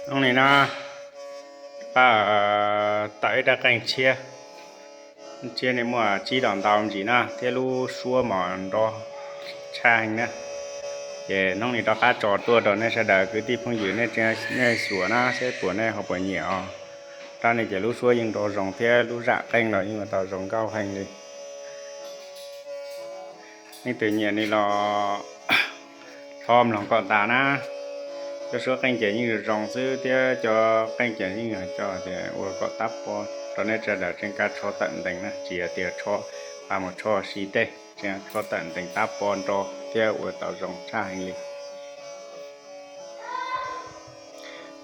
Hnub no pab tawm ib rab qeej tshiab, tshiab ne muaj tsib dos ntau ntsis na thiab lub suab mos nrov tshaj heev na. Ces hnub no rov qab tso tuaj rau nej sawv daws kwv tij phooj ywg nej tseem nej xyuas na seb puas nej ho puas nyiam os. Rab no ces lub suab yeej nrov zoo thiab lub zam qeej los yeej ua tau zoo nkauj heev li. Leej twg nyiam no los rho mloog kom tas na. Cov suab qeej ces yeej zoo xwb thiab cov qeej ces yeej yog cov tias ua kom tab pob rau nej sawv daws tseem kab tsho tawm ntees na, tsis yog tias tsho pab mus tsho si tej, tseem tsho tawm ntees tab pob nrov thiab ua tau zoo tshaj heev li.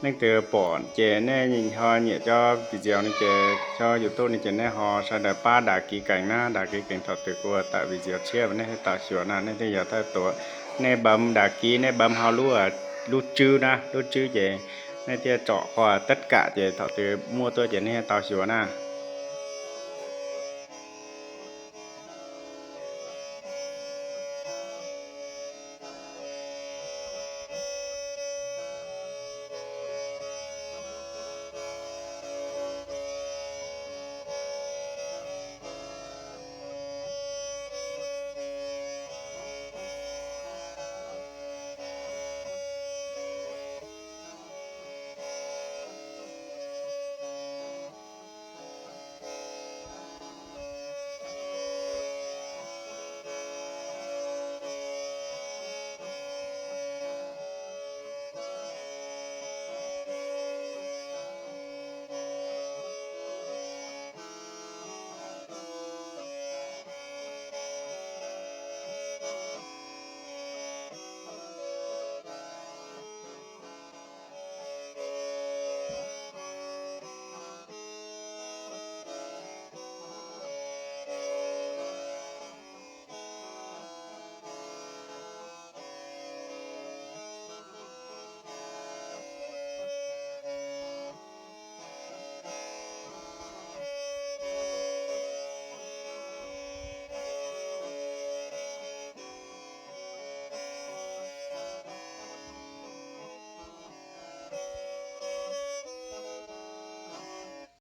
Leej twg pom ces nej ho nyiam cov video no ces cov YouTube no ces nej ho sawv daws pab đăng ký kênh na, đăng ký kênh thaum twg kuv ua tawm video tshiab nej thiaj tau xyuas na, nej thiaj yog thawj tuav. Nej bấm đăng ký, nej bấm hauv lub, lub tswb na, lub tswb ces nej thiaj tsom qhov tất cả ces thaum twg muaj tuaj ces nej thiaj tau xyuas na.